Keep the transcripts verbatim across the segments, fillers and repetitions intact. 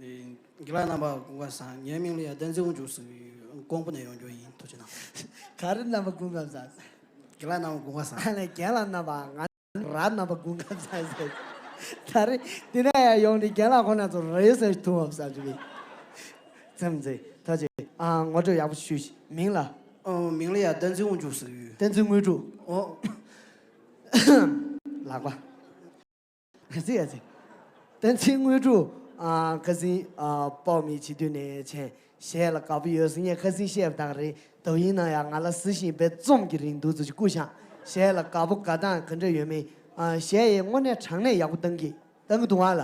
རྒན་ལགས་རྣམ་པ་སྐུ་ཁམས་བཟང་། ངའི་མིང་ལ་ཡ་བསྟན་འཛིན་དབང་ཕྱུག་ཟེར་བའི་ཀོང་པོ་ནས་ཡོང་རྒྱུ་ཡིན། ཐུགས་རྗེ་གནང་། ག་རེ། རྣམ་པ་སྐུ་ཁམས་བཟང་། རྒན་ལགས་རྣམ་པ་སྐུ་ཁམས་བཟང་། ཨ་ནི་རྒན་ལགས་རྣམ་པ། ང་རང་རྣམ་པ་སྐུ་ཁམས་བཟང་ཟེར། ད་རེས་འདི་ནས་ཡ་ཡོང་ནས་རྒན་ལགས་ཁོ་ན་ཚོ་རེད་ཟེར་ཐུབ་བམ་བསམ་གྱི་མེད། ཙམ་ཚེ་ཐུགས་རྗེ་ཆེ། ཨ། ངོ་སྤྲོད་ཡག་པོ་ཞུས་ཤིག། མིང་ལ། ཨོ། མིང་ལ་ཡ་བསྟན་འཛིན་དབང་ཕྱུག་ཟེར་ཡོད། བསྟན་འཛིན་དངོས་གྲུབ། ཨོ། ལགས་པ། ཨ་ཙི་ཨ་ཙི། བསྟན་འཛིན་དངོས་གྲུབ། ཨ། ཁ་སང་། ཨ། སྤོག་མི་བྱེད་དུས་ནས་བྱས། གཞས་ལ་དགའ་པོ་ཡོད་ཟེར། ངས་ཁ་སང་བཤད་པ་དང་རེད། དོ་ཡིན་ན་ཡང་ང་ལ་གཟི་བྱིན་དཔེ་རྩོམ་གྱི་རིང་འདུག་ཚོ་ཅིག་བསྐུར་ཤག། གཞས་ལ་དགའ་པོ་དགའ་སྟངས་ག་འདྲ་ཡོད་མེད། ཨ། གཞས་ཡི་དངོས་གནས་དྲང་གནས་ཡག་པོ་བཏང་གི། བཏང་གི་འདུག་ཨ་ལ།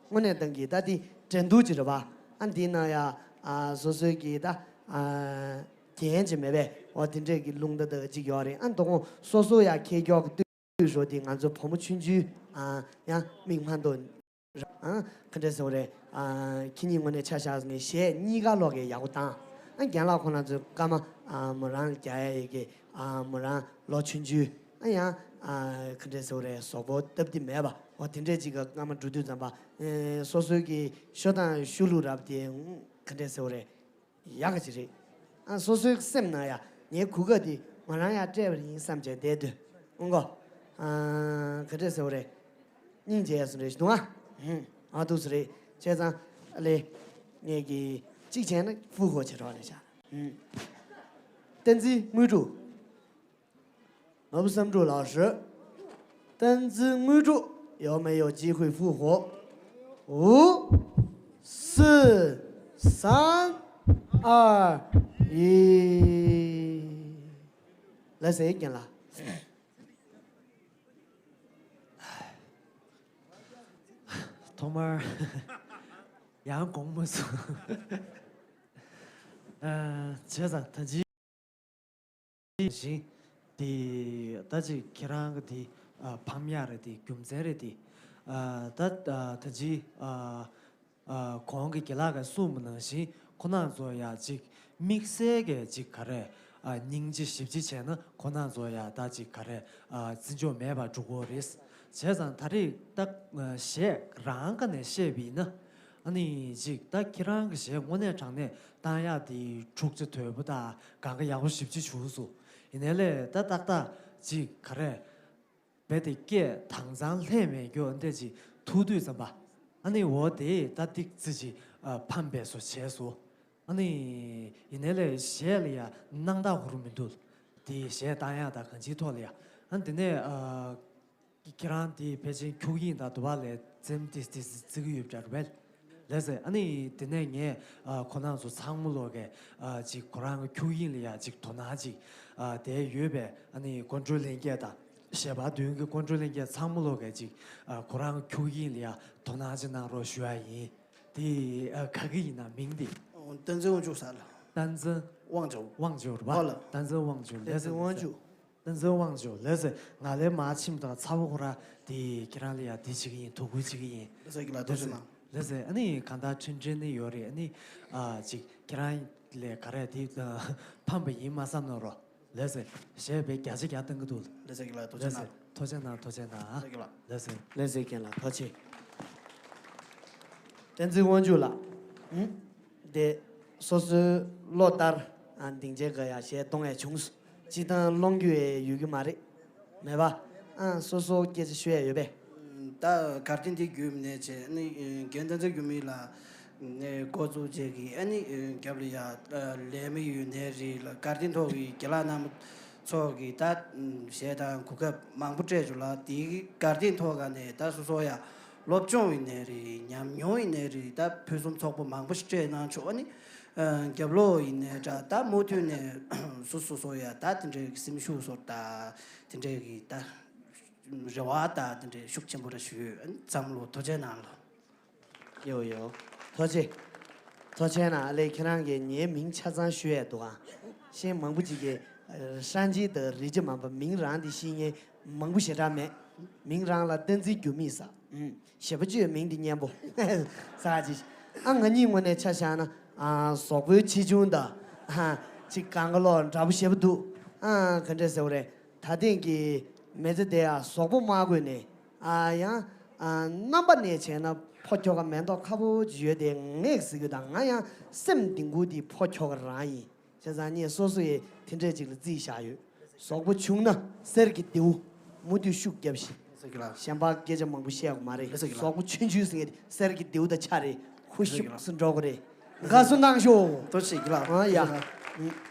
དངོས་གནས་བཏང་གི། ད་དེ་འགྲན་བསྡུར་ཅིག་རེད་པ། ཨ། འདི་ན་ཡ། ཨ། སོ་སོའི་གི་ད། ཨ། རྒྱན་ཅིག་མེད་པས། འོ། དེ་འདྲས་ཀྱི་རླུང་རྟ་དག་ཅིག་ཡོད་རེད། ཨ། དོ་དགོང་སོ་སོ་ཡ་ཁྱེད་ཀྱོག་གི། དུས་རོ་དེ་ང་ཚོ་བུ་མོ་ཆུང་ཆུང་། ཨ། ཡང་མིག་མ་འདོགས། ཨ། ག་འདྲ་ཟེར་བ་རེད། ཨ། ཁྱེད་གཉིས་ངོས་ནས་ཆ་བཞག་ནས་གཞས་གཉིས་ཀ་ལོག་གི་ཡག་པོ་བཏང་། ཨ། རྒན་ལགས་ཁོ་ན་ཚོའི་སྐར་མ། ཨ། མོ་རང་རྒྱག་ཡ་ཡི་གེ། ཨ། མོ་རང་ལོ་ཆུང་ཆུང་། ཨ། ཡང་། ཨ། ག་འདྲ་ཟེར་བ་རེད། གཟུགས་པོ་སྟབས་བདེ་མེད་པ། འོ། དེ་འདྲས་ཅིག་གི་སྐར་མ་འགྲོ་དུས་ཙམ་པ། ཨེ། སོ་སོའི་གི་ཤོ་སྟངས་ཤོ་ལོ་རབ་དེ། ག་འདྲ་ཟེར་བ་རེད། ཡག་ག་ཅིག་རེད། ཨ། སོ་སོའི་སེམས་ནང་ཡ། ངའི་གོ་སྐབས་འདི་ང་རང་ཡ་སྤྲད་པ་ཡིན་བསམ་བྱས་བསྡད་དུས། ཨང་གོ། ཨ། ག་འདྲ་ཟེར་བ་རེད། སྙིང་རྗེ་སོང་རེད་ཞུ་དུང་ཨ། ཨ། འདུག་སེ་རེད། བྱས་ཙང་ཨ་ལེ། ངས་ཀྱི་གཅིག་བྱས་ན་ཧྥུ་ཧོ་བྱེད་རོགས་ལས་བྱ། བསྟན་འཛིན་དངོས་གྲུབ། 我不是说老师，但是我主有没有机会复活？五、四、三、二、一。来，谁赢了？ ཐོག་མར་ཡང་དགོངས་མ་སོང་། ཨ། བྱས་ཙང་ད་ཅི། བཞིན། དེ་ད་ཅིག་ཁྱེད་རང་གི་དེ། ཨ། ཕམ་ཡག་རེད་དེ། རྒྱུ་མཚན་རེད་དེ། ཨ། ད། ཨ། ད་ཅི། ཨ། ཨ། གོང་གི་རྒན་ལགས་ཀྱིས་གསུངས་པ་ནང་བཞིན་ཁོ་རང་ཚོ་ཡ་ཅིག་དམིགས་བསལ་གྱི་ཅིག་ག་རེ། ཨ། སྙིང་རྗེ་ཞེ་པོ་ཅིག་བྱས་ན་ཁོ་རང་ཚོ་ཡ་ད་ཅིག་ག་རེ། ཨ། བརྩི་འཇོག་མེད་པར་འགྲོ་གི་རེད། བྱས་ཙང་ད་རེས་ད། ཨ། གཞས་རང་ཁ་ནས་བཤད་པ་ཡིན་ན། ཨ་ནི་ཅིག་ད་ཁྱེད་རང་གི་གཞས་དངོས་གནས་དྲང་གནས་བཏང་ཡག་དེ་འཁྲུག་ཆ་དོད་པོ་དང་གང་ག་ཡག་པོ་ཞེ་པོ་ཅིག་བྱུང་སོང་། ཡིན་ནའི་ལས་ད་ཏག་ཏག་ཅིག་ག་རེ། རྦད་དེ་སྐད་དྭངས་གཙང་ལྷད་མེད་རྒྱུ་འདི་ཅིག་ཐུག་དུས་ཙམ་པ། ཨ་ནི་འོ་དེ་ད་ཏིག་ཙི་ཅིག་ཨ། ཕམ་པས་སོ་བྱས་སོང་། ཨ་ནི་ཡིན་ནའི་ལས་གཞས་ལ་ཡ་སྣང་དག་ཧུར་མི་འདུག། དེ་གཞས་བཏང་ཡག་དང་གང་ཅིའི་ཐོག་ལ་ཡ། ཨ། དེ་ནས། ཨ། ཁྱེད་རང་དེ་ཕལ་ཆེར་འཁྱུག་དབྱིངས་དང་དུ་བ་ལས་རྩེད་མོ་ཏིས་ཏིས་རྩེ་གི་ཡོད་པ་རེད་པས། ལགས་སེ། ཨ་ནི་དེ་ནས་ངས། ཨ། ཁོ་རང་ཚོ་ཚང་མ་ལོག་གི། ཨ། ཅིག་ཁོ་རང་གི་འཁྱུག་དབྱིངས་ལ་ཡ་ཅིག་དོ་སྣང་ཅིག། ཨ། དེ་ཡོད་པས། ཨ་ནི་སྐུ་མགྲོན་ལྷན་རྒྱས་དང་གཞས་པ་མདུན་གྱི་སྐུ་མགྲོན་ལྷན་རྒྱས་ཚང་མ་ལོག་གི་ཅིག། ཨ། ཁོ་རང་འཁྱུག་དབྱིངས་ལ་ཡ་དོ་སྣང་ཅིག་གནང་རོགས་ཞུ་ཡ་ཡིན། དེ། ཨ། ག་གི་ཡིན་ན་མིང་དེ། བསྟན་འཛིན་དབང་ཕྱུག་ཟེར་ལ། བསྟན་འཛིན། དབང་ཕྱུག། དབང་ཕྱུག་རེད་པ། ཨོ་ལགས། བསྟན་འཛིན་དབང་ཕྱུག། ལགས་སེ། བསྟན་འཛིན་དབང་ཕྱུག། བསྟན་འཛིན་དབང་ཕྱུག། ལགས་སེ། ང་ལས་མར་ཕྱིན་དང་ཚ་བོ་ཁོ་ར་དེ་ཁྱེད་རང་ལ་ཡ་དེ་བྱེད་ཀྱི་ཡིན། དོ་ཁུར་བྱེད་ཀྱི་ཡིན། ལགས་སེ། ཁྱེད་ལ་ཐུགས་རྗེ་གནང་། ལགས་སེ། ཨ་ནི་གང་ལྟར་འཕྲིན་ཕྲན་ནི་ཡོད་རེད། ཨ་ནི། ཨ། ཅིག་ཁྱེད་རང་ལས་ག་རེ་དེ་ཕམ་པ་ཡིན་མ་བསམ་ན་རོ། ལགས་སེ། གཞས་དཔེ་བརྒྱ་ཆ་བརྒྱ་བཏང་གི་འདུག། ལགས་སེ། ཁྱེད་ལ་ཐུགས་རྗེ་གནང་། ལགས་སེ། ཐུགས་རྗེ་གནང་། ཐུགས་རྗེ་གནང་། ལགས་སེ། ལགས་སེ། ལགས་སེ། ཁྱེད་ལ་ཐུགས་རྗེ་ཆེ། བསྟན་འཛིན་དབང་ཕྱུག་ལགས། ཨུམ། དེ་སོ་སོའི་བློ་ལྟར། ཨ། སྡིངས་ཆའི་སྒང་ཡ་གཞས་གཏོང་ཡ་བྱུང་སོང་། སྤྱིར་བཏང་སློང་རྒྱུ་ཡི་ཡོད་ཀྱི་མ་རེད། མེད་པ། ཨ། སོ་སོ་སྐད་ཆ་ཤོད་ཡ་ཡོད་པས། ད་གར་སྟེགས་འདི་བརྒྱུད་ནས་བྱས་ནི་རྒན་བསྟན་འཛིན་འགྱུར་མེད་ལགས་ནས་འགོ་བཙུགས་བྱས་ཀྱི། ཨ་ནི་རྒྱབ་ལ་ཡ་ལས་མི་ཡོད་ནའི་རེད་ལ། གར་སྟེགས་ཐོག་གི་རྒན་ལགས་རྣམ་པ་ཚོ་གིས་ད་གཞས་དང་གོ་སྐབས་མང་པོ་སྤྲད་བྱུང་ལ། དེའི་གར་སྟེགས་ཐོག་ག་ནས་ད་སོ་སོ་ཡ་སློབ་སྦྱོང་ཡིན་ནའི་རེད། ཉམས་མྱོང་ཡིན་ནའི་རེད། ད་ཕུན་སུམ་ཚོགས་པོ་མང་པོ་ཞིག་སྤྲད་གནང་ཆོག། ཨ་ནི་རྒྱབ་ལོགས་ཡིན་ནའི་འདྲ། ད་མུ་མཐུད་ནས་སོ་སོ་སོ་ཡ་ད་དེ་འདྲའི་སེམས་ཤུགས་སོར་ད་དེ་འདྲའི་གི་ད་རེ་བ་ད་དེ་འདྲའི་ཤུགས་ཆེན་པོ་ར་ཞུ་ཡོད། ཨ་ནི་ཚང་མ་ལོ་ཐུགས་རྗེ་གནང་ལོ། ཡོ་ཡོ། ཐུགས་རྗེ་ཆེ། ཐུགས་རྗེ་གནང་། ཨ་ལེ། ཁྱེད་རང་གིས་ངའི་མིང་ཆ་ཚང་ཤོད་ཡས་འདུག་ཨ། ཤེས་མང་པོ་ཅིག་གིས་ཧྲན་ཅི་དང་རི་ཅི་མ་པ་མིང་རང་འདི་ཤེས་མཁན་མང་པོ་ཞེ་དྲག་མེད། མིང་རང་ལ་བསྟན་འཛིན་འགྱུར་མེད་ཟེར། ཨུམ། ཞེ་པོ་ཅིག་མིང་འདི་སྙན་པོ་ཟེར་ཅིག། ཨ། ང་གཉིས་ངོས་ནས་ཆ་བཞག་ན། ཨ། གཟུགས་པོའི་ཆེ་ཆུང་དང་། ཨ། ཅིག་གང་ག་ལོག་འདྲ་པོ་ཞེ་པོ་འདུག། ཨ། ག་འདྲས་ཟེར་བ་རེད། ད་ཐེངས་ཀྱི་མི་ཚེ་འདི་ཡ་གཟུགས་པོ་མ་དགོས་ནས། ཨ། ཡང་ ཨ། རྣམ་པ་ནས་བྱས་ན་ཕོ་ཁྱོ་ག་མེ་ཏོག་ཁ་པོ་ཅིག་ཡོད་དེ་ངས་ཟེར་གི་དང་། ང་ཡང་སེམས་གཏིང་གུ་དེ་ཕོ་ཁྱོ་ག་རང་ཡིན། བྱས་ཙང་ངས་སོ་སོ་ཡི་དེ་འདྲས་ཅིག་ལ་རྩིས་བཞག་ཡོད། གཟུགས་པོ་ཆུང་ན་གསེར་གྱི་མདེའུ། མུ་མཐུད་ཤུགས་རྒྱབ་ཤིག། ལགས་སོ་རྒན་ལགས། གཞན་པ་སྐད་ཆ་མང་པོ་བཤད་དགོས་མ་རེད། ལགས་སོ་རྒན་ལགས། གཟུགས་པོ་ཆུང་ཆུང་ཟེར་མཁན་དེ་གསེར་གྱི་མདེའུ་དང་ཆ་རེད། ཁུ་ཤུགས་སུ་འགྲོ་དགོས་རེད། དགའ་བསུ་གནང་ཤོག། ཐུགས་རྗེ་ཆེ་རྒན་ལགས། ཨ་ཡ། ཐུགས་རྗེ་ཆེ་རྒན་ལགས།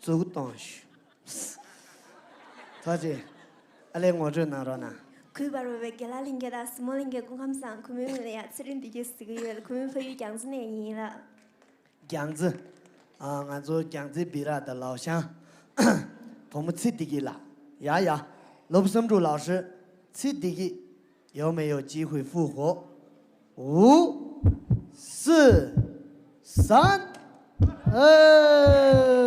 གཙུག་གཏོང་ཞུ། ཐུགས་རྗེ་ཆེ། ཨ་ལས་ངོ་སྤྲོད་གནང་རོགས་གནང་། གུས་པར་འོས་པའི་རྒན་ལགས་ལྷན་རྒྱས་དང་གཟིགས་མོ་ལྷན་རྒྱས་སྐུ་ཁམས་བཟང་། གུས་མོའི་མིང་ལ་ཡ་ཚེ་རིང་བདེ་སྐྱིད་ཟེར་གྱི་ཡོད། གུས་མོའི་ཕ་ཡུལ་རྒྱལ་རྩེ་ནས་ཡིན་ལགས། རྒྱལ་རྩེ། ཨ། ང་ཚོ་རྒྱལ་རྩེ་སྦི་རག་དང་ལའོ་ཤང་། བུ་མོ་ཚེ་བདེ་སྐྱིད་ལགས། ཡ་ཡ། ནོར་བུ་བསམ་གྲུབ་ལགས་ཧྲི། ཚེ་བདེ་སྐྱིད། 有没有机会复活？五、四、三。哦。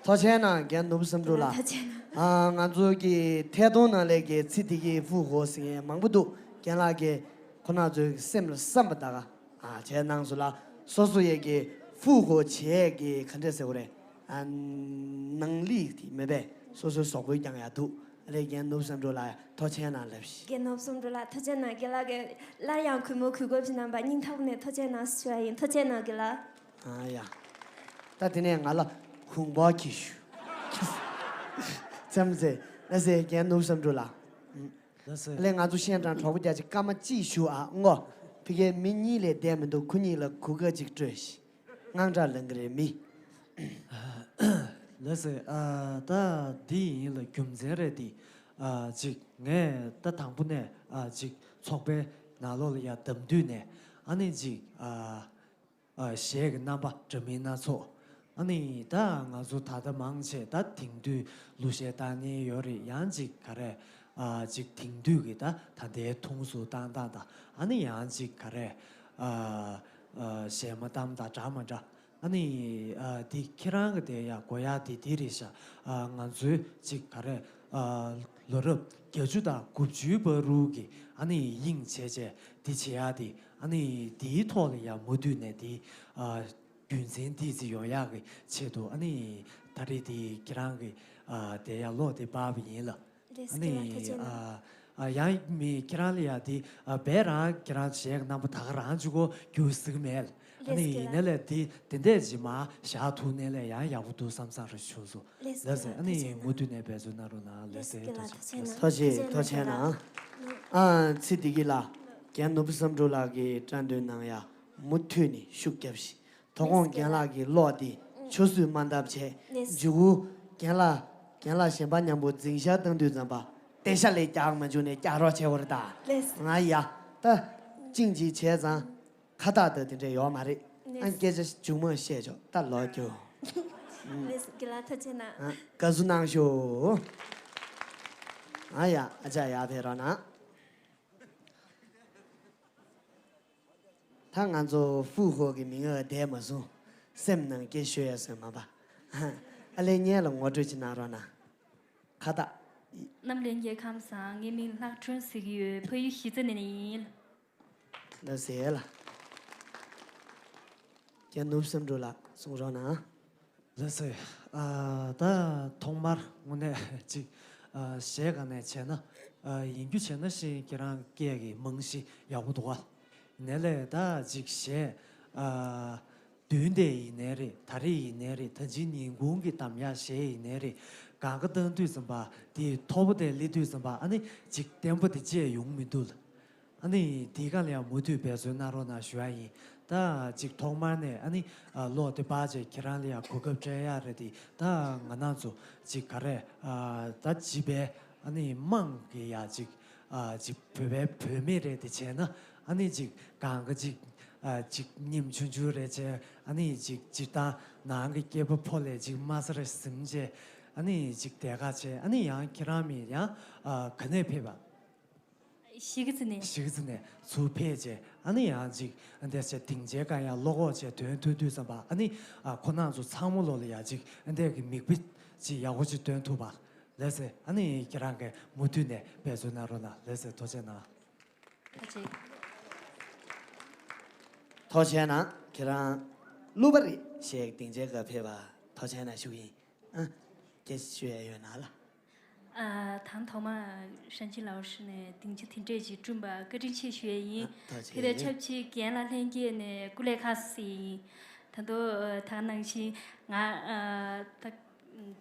ཐུགས་རྗེ་གནང་རྒན་ནོར་བུ་བསམ་གྲུབ་ལགས། ཐུགས་རྗེ་གནང་། ཨ། ང་ཚོ་གི་ཐད་གཏོང་ནང་ལས་ཀྱི་ཚེ་བདེ་སྐྱིད་ཕུག་གོ་ཟེར་མཁན་མང་པོ་འདུག། རྒན་ལགས་ཀྱིས་ཁོ་རང་ཚོའི་སེམས་ལ་བསམ་པ་ད་ག་ཨ་བྱས་གནང་སོང་ལ། སོ་སོ་ཡས་ཀྱི་ཕུག་གོ་བྱས་ཀྱི་ག་འདྲས་ཟེར་དགོས་རེད། ཨ། ནང་ལི་དེ་མེད་པས་སོ་སོའི་གཟུགས་པོའི་རྐྱང་ཡག་འདུག། ཨ་ལས་རྒན་ནོར་བུ་བསམ་གྲུབ་ལགས་ཐུགས་རྗེ་གནང་ལབ་ཤིག། རྒན་ནོར་བུ་བསམ་གྲུབ་ལགས་ཐུགས་རྗེ་གནང་། རྒན་ལགས་ཀྱིས་སླར་ཡང་གུས་མོ་གུས་སྐབས་ཀྱི་རྣམ་པ་སྙིང་ཐག་པ་ནས་ཐུགས་རྗེ་གནང་ཞུ་བ་ཡིན། ཐུགས་རྗེ་གནང་རྒན་ལགས། ཨ་ཡ། ད་དེ་ནས་ང་ལ་ཧུང་པོ་ཁྱི་ཞུ། ཙམ་ཟེར་ན་ཟེར་རྒན་ནོར་བུ་བསམ་གྲུབ་ལགས། ལགས་སོ། ཨ་ལས་ང་ཚོ་ཤན་ཀྲང་གྲོགས་པོ་རྒྱ་ཆེ་སྐར་མ་གཅིག་ཞུ་ཨ་ངོ་། ཕ་གིའི་མི་གཉིས་ལས་བསྡད་མི་འདུག། ཁོ་གཉིས་ལ་གོ་སྐབས་གཅིག་སྤྲོད་ཤིག། དངངས་སྐྲག་ལངས་གི་རེད་མི། ལགས་སོ། ཨ། ད་འདི་ཡིན་ལ་རྒྱུ་མཚན་རེད་དེ། ཨ། ཅིག་ངས་ད་དང་པོ་ནས། ཨ། ཅིག་ཚོགས་པའི་ནང་ལོགས་ལ་ཡར་བདམས་དུས་ནས་ཨ་ནི་ཅིག། ཨ། ཨ། གཞས་ཀྱི་རྣམ་པ་འདྲ་མིན་སྣ་ཚོགས། ཨ་ནི་ད་ང་ཚོ་ད་ལྟ་མང་ཆེ་ད་དེང་དུས་གླུ་གཞས་བཏང་མཁན་ཡོད་རེད། ཡང་ཅིག་ག་རེ། ཨ། ཅིག་དེང་དུས་ཀྱི་ད་ད་ལྟའི་ཐུང་སུ་བཏང་སྟངས་དང་། ཨ་ནི་ཡང་ཅིག་ག་རེ། ཨ། ཨ། གཞས་མ་གཏམ་དང་འདྲ་མ་འདྲ། ཨ་ནི། ཨ། འདི་ཁྱེད་རང་གི་དེ་ཡ་གོ་ཡ་དེ་འདི་རེད་ཤག། ཨ། ང་ཚོའི་ཅིག་ག་རེ། ཨ། ལོ་རབས་བརྒྱད་ཅུ་དང་དགུ་བཅུའི་བར་དུ་གི་ཨ་ནི་དབྱིངས་བྱས་བྱས་འདི་བྱེད་ཡ་དེ། ཨ་ནི་དེའི་ཐོག་ལ་ཡ་མུ་མཐུད་ནས་དེ། ཨ། རྒྱུན་འཛིན་འདི་ཅིག་ཡོང་ཡག་གི་ཆེད་དུ། ཨ་ནི་ད་རེས་དེ་ཁྱེད་རང་གི། ཨ། དེ་ཡ་ལོག་དེ་པར་བ་ཡིན་ལ། ལགས་སོ། ཨ་ནི། རྒན་ལགས་ཐུགས་རྗེ་གནང་། ཨ། ཨ། ཡང་མི་ཁྱེད་རང་ལ་ཡ་དེ། ཨ། བས་རང་ཁྱེད་རང་གཞས་ཀྱི་རྣམ་པ་ད་ག་རང་གཅིག་གོ་རྒྱུགས་སྲིད་མེད། ཨ་ནི། ལགས་སོ། ཡིན་ནའི་ལས་དེ་དེ་འདྲས་ཅིག་མ་བཞག་ཐུབ་ནའི་ལས་ཡང་ཡག་པོ་འདུག་བསམ་བསམ་རེ་བྱུང་སོང་། ལགས་སོ། ལགས་སོ། ཨ་ནི་ཐུགས་རྗེ་གནང་། མུ་མཐུད་ནས་འབད་བརྩོན་གནང་རོགས་གནང་། ལགས་སོ། ལགས་སོ། རྒན་ལགས་ཐུགས་རྗེ་གནང་། ཐུགས་རྗེ་གནང་། ཐུགས་རྗེ་གནང་། ཨ། ཚེ་བདེ་སྐྱིད་ལགས། རྒན་ནོར་བུ་བསམ་གྲུབ་ལགས་ཀྱིས་བཀྲ་འདོན་གནང་ཡ་མུ་མཐུད་ནས་ཤུགས་རྒྱབ་ཤིག། དོ་དགོང་རྒན་ལགས་ཀྱི་གློག་འདི་ཆུ་ཚོད་མ་འདབ་བྱས། ལགས། མཇུག་གུ་རྒན་ལགས། རྒན་ལགས་གཞན་པ་མཉམ་པོ་འཛིང་ཤར་བཏང་དུས་ཙམ་པ་ཏེ་ཤ་ལས་རྒྱག་མ་བཅུག་ནས་རྒྱག་རོགས་བྱེད་དགོས་རེད་ད། ལགས། ང་ཡ་ད་ཅིང་ཅིག་བྱས་ཙང་ཁ་བཏགས་ད་དེ་འདྲས་ཡོད་མ་རེད། ལགས། ཨ། སྐད་ཆ་མཇུག་མ་བཤད་ཆོག་ད་ལོག་རྒྱུ། ལགས། རྒན་ལགས་ཐུགས་རྗེ་གནང་། ཨ། དགའ་བསུ་གནང་ཤོག། ཨ་ཡ། ཨ་ཅག་ཡར་ཕེབས་རོགས་གནང་། ད་ང་ཚོ་ཧྥུ་ཧོ་གི་མིང་ང་བསྡད་མ་སོང་། སེམས་ནང་སྐད་ཤོད་ཡ་སོན་མ་པ། ཨ་ལས་ངེད་ལ་ངོ་སྤྲོད་ཅིག་གནང་རོགས་གནང་། ཁ་བཏགས། རྣམ་ལྷན་རྒྱས་ཁམས་བཟང་། ངའི་མིང་ལྷག་སྒྲོན་ཟེར་གྱི་ཡོད། ཕ་ཡུལ་གཞིས་རྩེ་ནས་ཡིན། ལགས་སེ་ལགས། རྒན་ནོར་བུ་བསམ་གྲུབ་ལགས་གསུང་རོགས་གནང་། ལགས་སེ། ཨ། ད་ཐོག་མར་དངོས་གནས་ཅིག། ཨ། གཞས་སྒང་ནས་བྱས་ན། ཨ། ཡིན་རྒྱུ་བྱས་ན་ཤིང་ཁྱེད་རང་སྐད་ཀྱི་རྨང་གཞི་ཡག་པོ་འདུག་ག། ནས་ལས་ད་ཅིག་གཞས། ཨ། བདུན་དེ་ཡིན་ནའི་རེད། ད་རེས་ཡིན་ནའི་རེད། ད་ཅིག་ཉིན་གུང་གི་གདམ་ཡག་གཞས་ཡིན་ནའི་རེད། སྒང་ག་བཏང་དུས་ཙམ་པ་དེ་མཐོ་པོ་དེ་སླེབས་དུས་ཙམ་པ་ཨ་ནི་ཅིག་བརྟན་པོ་དེ་བཅས་ཡོང་མི་འདུག་ལ། ཨ་ནི་དེའི་སྒང་ལ་ཡང་མུ་མཐུད་འབད་བརྩོན་གནང་རོགས་གནང་ཞུ་ཡ་ཡིན། ད་ཅིག་ཐོག་མར་ནས་ཨ་ནི། ཨ། གློག་དེ་པར་བྱས་ཁྱེད་རང་ལ་ཡང་གོ་སྐབས་སྤྲད་ཡག་རེད་དེ། ད་ང་རང་ཚོ་ཅིག་ག་རེ། ཨ། ད་བྱིས་པའི་ཨ་ནི་དམངས་ཀྱི་ཡ་ཅིག། ཨ། ཅིག་བོད་པའི་བུད་མེད་རེད་དེ་བྱས་ན་ཨ་ནི་ཅིག་སྒང་ག་ཅིག། ཨ། ཅིག་སྙེམས་ཆུང་ཆུང་རེད་བྱས། ཨ་ནི་ཅིག་སྤྱིར་བཏང་ནང་གི་སྐྱེས་པ་ཕོ་ལས་ཅིག་དམའ་ས་རེ་ཟིན་བྱས། ཨ་ནི་ཅིག་དེ་ག་བྱས། ཨ་ནི་ཡང་ཁྱེད་རང་མི་ཡང་། ཨ། ག་ནས་ཕེབས་པ། གཞིས་རྩེ་ནས། གཞིས་རྩེ་ནས་ཚུར་ཕེབས་བྱས། ཨ་ནི་ཡང་ཅིག་ཨ་འདས་བྱས་སྡིངས་ཆའི་སྒང་ཡང་བློ་ཁོག་བྱས་ཐོན་ཐུབ་དུས་ཙམ་པ་ཨ་ནི། ཨ། ཁོ་རང་ཚོ་ཚང་མ་ལོ་ལ་ཡང་ཅིག་ཨ་འདས་ཀྱི་མིག་དཔེ་ཅིག་ཡག་པོ་ཅིག་སྟོན་ཐུབ་པ། ལགས་སེ། ཨ་ནི་ཁྱེད་རང་གིས་མུ་མཐུད་ནས་འབད་བརྩོན་གནང་རོགས་གནང་། ལགས་སེ། ཐུགས་རྗེ་གནང་། ཐུགས་རྗེ། ཐུགས་རྗེ་གནང་། ཁྱེད་རང་ གླུ་པ་རེད། ཞེས་སྡིངས་ཆའི་སྐབས་ཕེབས་པ་ཐུགས་རྗེ་གནང་ཞུ་གི་ཡིན། ཨ། སྐད་ཆ་ཞུ་ཡ་ཡོད་ན་ལ། ཨ། དང་ཐོག་མ་ཧྲན་ཅིན་ལའོ་ཧྲི་ནས་སྡིངས་ཆ་དེ་འདྲས་ཅིག་བསྐྲུན་པ་བཀའ་དྲིན་ཆེ་ཞུ་ཡ་ཡིན། ཨ། ཐུགས་རྗེ་ཆེ། དེ་དང་ཆབས་ཅིག་རྒན་ལགས་ལྷན་རྒྱས་ནས་སྐུ་ལས་ཁག་སི་ཡིན། ད་དུང་ད་ནང་བཞིན་ང་ཨ། ད་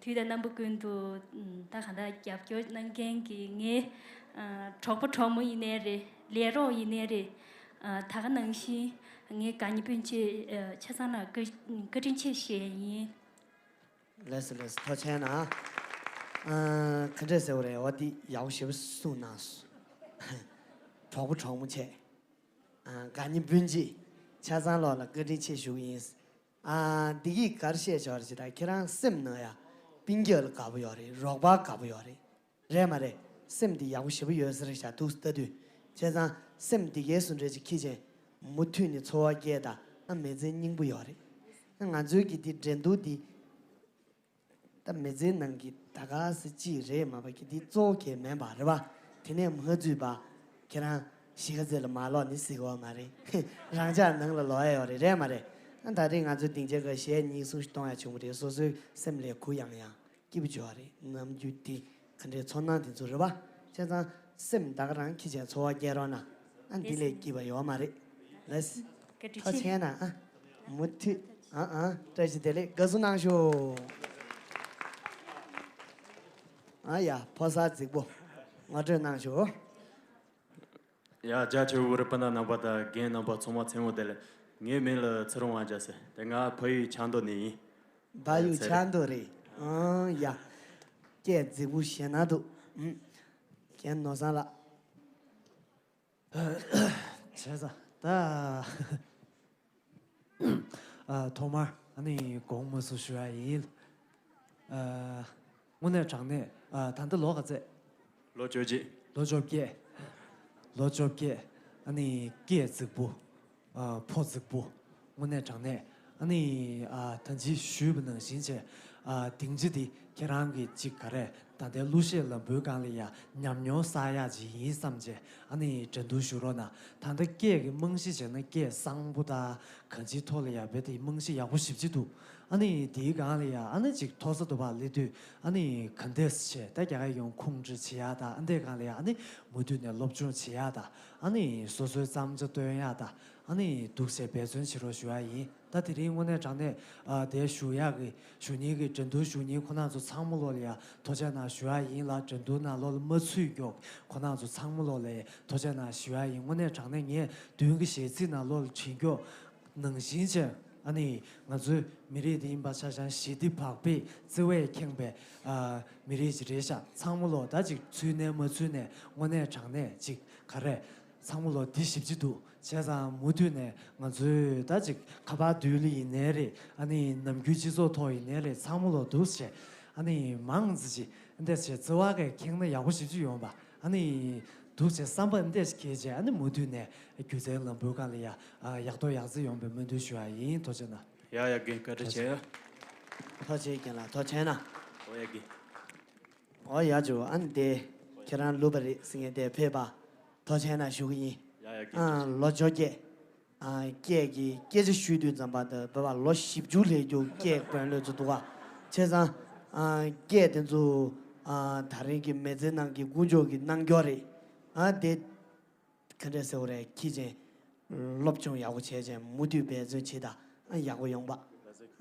དུས་དང་རྣམ་པ་ཀུན་ཏུ་ད་གང་ལྟར་རྒྱབ་སྐྱོར་གནང་མཁན་གྱི་ངའི་ཨ། གྲོགས་པོ་གྲོགས་མོ་ཡིན་ནའི་རེད། ལས་རོགས་ཡིན་ནའི་རེད། ཨ། ད་ག་ནང་བཞིན་ངའི་དགའ་ཉེ་སྤུན་མཆེད་ཨ། ཆ་ཚང་ལ་བཀའ་བཀའ་དྲིན་ཆེ་ཞུ་ཡ་ཡིན། ལགས་སོ་ལགས་སོ། ཐུགས་རྗེ་གནང་། ཨ། ག་འདྲས་ཟེར་བ་རེད། འོ་འདི་ཡག་པོ་ཞེ་པོ་གསུངས་གནང་སོང་། གྲོགས་པོ་གྲོགས་མོ་བྱས། ཨ། དགའ་ཉེ་སྤུན་མཆེད་ཆ་ཚང་ལོག་ལ་བཀའ་དྲིན་ཆེ་ཞུ་གི་ཡིན། ཨ། འདི་གིས་ག་རེ་བཤད་ཆོག་རེད་ཅེ་ད། ཁྱེད་རང་སེམས་ནང་ཡ་སྤུན་ཀྱག་ལ་དགའ་པོ་ཡོད་རེད། རོགས་པ་དགའ་པོ་ཡོད་རེད། རེད་མ་རེད། སེམས་འདི་ཡག་པོ་ཞེ་པོ་ཡོད་ས་རེད་ཤག་འདུག་ལྟ་དུས། བྱས་ཙང་སེམས་འདི་གའི་བཟོ་འདྲ་ཅིག་འཁྱེར་བྱས་མུ་མཐུད་ནས་འཚོ་བ་སྐྱེལ་དང་། ཨ། མི་ཚེ་སྙིང་པོ་ཡོད་རེད། ང་ཚོའི་གི་འདི་འགྲན་བསྡུར་འདི་ད་མི་ཚེའི་ནང་གི་ད་ག་སེ་ཅིག་རེད་མ་པ་གི་འདི་གཙོ་བོ་གལ་མིན་པ་རེད་པ། དེ་ནས་མ་བརྩིས་པ་ཁྱེད་རང་གཞིས་ཀ་རྩེ་ལ་མ་ལོག་ནི་སྲིད་པ་མ་རེད། རང་ཅག་ནང་ལ་ལོག་ཡ་ཡོད་རེད། རེད་མ་རེད། ཨ། ད་རེས་ང་ཚོ་སྡིངས་ཆའི་སྐབས་གཞས་གཉིས་གསུམ་ཞིག་གཏོང་ཡ་བྱུང་བ་རེད། སོ་སོའི་སེམས་ལ་གུ་ཡངས་ཡངས། སྐྱིད་པོ་བྱུང་བ་རེད། ནམ་རྒྱུན་དེ་ག་འདྲའི་ཚོར་སྣང་དེ་ཚོ་རེད་པ། བྱས་ཙང་སེམས་ད་ག་རང་འཁྱེར་བྱས་འཚོ་བ་སྐྱེལ་རོགས་གནང་། ཨ། འདི་ལས་སྐྱིད་པ་ཡོད་མ་རེད། ལགས། བཀའ་དྲིན་ཐུགས་རྗེ་ཆེ། གནང་། ཨ། མུ་མཐུད། ཨ་ཨ། བཀྲ་ཤིས་བདེ་ལེགས། དགའ་བསུ་གནང་ཤོག་ཨ་ཡ། ཕོ་གསར་རྫིག་པོ་ངོ་སྤྲོད་གནང་ཤོག་ཡ། རྒྱ་ཆེ་བོ་རི་སྤུན་ཟླ་རྣམ་པ་དང་རྒན་རྣམ་པ་ཚང་མ་མཚན་མོ་བདེ་ལེགས། ངའི་མིང་ལ་ཚེ་རིང་དབང་རྒྱལ་ཟེར། དེ་ང་ཕ་ཡུལ་ཆབ་མདོ་ནས་ཡིན། ཕ་ཡུལ་ཆབ་མདོ་རེད། ཨང་། ཡ། སྐད་རྫིག་པོ་ཞེ་ན་འདུག་ཨུམ། རྒན་ནོར་བཟང་ལགས། བྱས་ཙང་ད། ཨ། ཐོག་མར་ཨ་ནི་དགོངས་མ་ཚོམ་ཞུ་ཡ་ཡིན། ཨ། དངོས་གནས་དྲང་གནས། ཨ། ད་ལྟ་ལོ་ག་ཚད། ལོ་བཅོ་བརྒྱད། ལོ་བཅོ་བརྒྱད། ལོ་བཅོ་བརྒྱད། ཨ་ནི་སྐད་རྫིག་པོ། ཨ། ཕོ་རྫིག་པོ། དངོས་གནས་དྲང་གནས། ཨ་ནི། ཨ། ད་ཅི་ཞུས་པ་ནང་བཞིན་བྱས། ཨ། སྡིངས་ཆ་འདི་ཁྱེད་རང་གིས་ཅིག་ག་རེ། ད་ལྟའི་གླུ་གཞས་ལམ་བུའི་སྒང་ལ་ཡ་ཉམས་མྱོང་བསགས་ཡག་ཅིག་ཡིན་བསམ་བྱས། ཨ་ནི་འགྲན་བསྡུར་ཞུ་རོགས་གནང་། ད་ལྟ་སྐད་ཀྱི་རྨང་གཞི་བྱས་ན་སྐད་བཟང་པོ་དང་གང་ཅིའི་ཐོག་ལ་ཡ་རྦད་དེ་རྨང་གཞི་ཡག་པོ་ཞེ་པོ་ཅིག་འདུག་ཨ་ནི་དེའི་སྒང་ལ་ཡ་ཨ་ནི་ཅིག་མཐོ་ས་དུ་བ་སླེབས་དུས། ཨ་ནི་ག་འདྲས་བྱས་ད་རྒྱ་གར་ཡོང་ཁུངས་འདྲ་བྱེད་ཡག་དང་། ཨ་འདྲའི་སྒང་ལ་ཡ་ཨ་ནི་མུ་མཐུད་ནས་སློབ་སྦྱོང་བྱེད་ཡག་དང་། ཨ་ནི་སོ་སོའི་བརྩམས་བྱ་སྟོན་ཡག་དང་། ཨ་ནི་འདུག་སེ་འབད་བརྩོན་བྱེད་རོགས་ཞུ་ཡག་ཡིན། ད་དེ་རིང་དངོས་གནས་དྲང་གནས། ཨ། དེ་ཞུ་ཡག་གི་ཞུ་མཁན་གྱི་འགྲན་བསྡུར་ཞུ་མཁན་ཁོང་རྣམ་ཚོ་ཚང་མ་ལོག་ལ་ཡ་ཐུགས་རྗེ་གནང་ཞུ་ཡག་ཡིན་ལ། འགྲན་བསྡུར་ནང་ལོགས་ལ་མ་ཚུད་མཁན་ཁོང་རྣམ་ཚོ་ཚང་མ་ལོག་ལ་ཡ་ཐུགས་རྗེ་གནང་ཞུ་ཡག་ཡིན། དངོས་གནས་དྲང་གནས་ངས་མདུན་གྱི་གཞས་ཚིག་ནང་ལོགས་ལ་བྲིས་མཁན་ནང་བཞིན་བྱས། ཨ་ནི་ང་ཚོའི་མི་རིགས་འདི་ཡིན་པ་ཆ་བཞག་ན་ཞི་བདེ་བག་ཕེབས་བརྩེ་བས་ཁེངས་པའི། ཨ། མི་རིགས་ཅིག་རེད་ཤག་ཚང་མ་ལོག་ད་ཅིག་ཚུད་ནའི་མ་ཚུད་ནའི་དངོས་གནས་དྲང་གནས་ཅིག་ག་རེ། ཚང་མ་ལོག་འདི་ཞིབ་ཅིག་འདུག་བྱས་ཙང་མུ་མཐུད་ནས་ང་ཚོའི་ད་ཅིག་ཁ་པར་བརྒྱུད་ལ་ཡིན་ནའི་རེད། ཨ་ནི་ནམ་རྒྱུན་སྤྱི་ཚོགས་ཐོག་ཡིན་ནའི་རེད། ཚང་མ་ལོག་འདུག་སེ་བྱས། ཨ་ནི་མང་ཙམ་ཅིག་འདི་བྱས་བརྩེ་བ་གས་ཁེངས་ན་ཡག་པོ་ཞེ་པོ་ཅིག་ཡོང་པ། ཨ་ནི་འདུག་བྱས་བསམ་པ་འདི་འཁྱེར་བྱས། ཨ་ནི་མུ་མཐུད་ནས་སྒྱུ་རྩལ་ལམ་བུའི་སྒང་ལ་ཡ་ཡག་ཐོག་ཡག་བརྩེགས་ཡོང་པའི་སྨོན་འདུན་ཞུ་ཡག་ཡིན། ཐུགས་རྗེ་གནང་། ཡ་ཡ། རྒན་བཀའ་དྲིན་ཆེ། ཐུགས་རྗེ་ཆེ་རྒན་ལགས། ཐུགས་རྗེ་གནང་། འོ་ཡ་རྒན། འོ་ཡ་ཇོ། ཨ་ནི་དེ་ཁྱེད་རང་གླུ་པ་རེད་ཟེར་མཁན་དེ་ཕེབས་པ་ཐུགས་རྗེ་གནང་ཞུ་གི་ཡིན། ཡ་ཡ་རྒན། ཨ། ལོ་བཅོ་བརྒྱད། ཨ། སྐད་ཀྱི་སྐད་ཆ་ཞུས་དུས་ཙམ་པ་དེ་བོད་པ་ལོ་བཞི་བཅུ་སླེབས་རྒྱུ་སྐད་དཔོན་སློབ་ཚོ་འདུག་ག་བྱས་ཙང་། ཨ། སྐད་དེ་ཚོ། ཨ། ད་རིང་གི་མི་ཚེ་ནང་གི་ཀུན་སྤྱོད་ཀྱི་རྣམ་འགྱུར་རེད། ཨ། དེ་ག་འདྲས་ཟེར་བ་རེད། ཁྱེད་ཅག་སློབ་སྦྱོང་ཡག་པོ་བྱས་བྱས་མུ་མཐུད་འབད་བརྩོན་བྱེད་དང་། ཨ། ཡག་པོ་ཡོང་པ།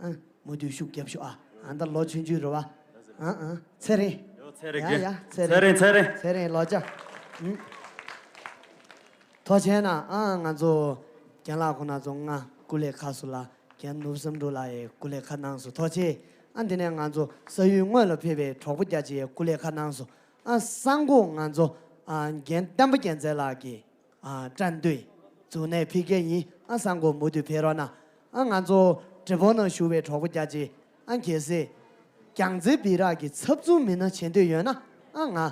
ཨ། མུ་མཐུད་ཤུགས་རྒྱབ་ཤོག་ཨ། ཨ། ད་ལོ་ཆུང་ཆུང་རེད་པ། ཨ་ཨ། ཚེ་རིང་། ཡོ། ཚེ་རིང་། ཡ་ཡ། ཚེ་རིང་། ཚེ་རིང་། ཚེ་རིང་། ཚེ་རིང་ལོ་བརྒྱ། ཨུམ། ཐུགས་རྗེ་གནང་། ཨ། ང་ཚོ་རྒན་ལགས་ཁོང་རྣམ་ཚོ་ང་སྐུ་ལས་ཁག་སོང་ལ། རྒན་ནོར་བུ་བསམ་གྲུབ་ལགས་ཡས་སྐུ་ལས་ཁག་གནང་སོང་། ཐུགས་རྗེ་ཆེ། ཨ། འདི་ནས་ང་ཚོ་ས་ཡུལ་དངོས་ལ་ཕེབས་པའི་གྲོགས་པོ་རྒྱ་ཆེ་ཡས་སྐུ་ལས་ཁག་གནང་སོང་། ཨ། གསར་འགོད་ང་ཚོ། ཨ། རྒན་བསྟན་པ་རྒྱལ་མཚན་ལགས་ཀྱིས། ཨ། སྐྲན་སྟོན་བཙུགས་ནས་ཕེབས་མཁན་ཡིན། ཨ། གསར་འགོད་མུ་མཐུད་ཕེབས་རོགས་གནང་། ཨ། ང་ཚོ་བགྲེས་པོ་ནང་བཞུགས་པའི་གྲོགས་པོ་རྒྱ་ཆེ། ཨ། གལ་སྲིད་རྒྱལ་མཚན་སྦི་རག་གི་ཚབ་ཚུབ་མི་སྣ་བྱེད་འདོད་ཡོད་ན། ཨ། ང་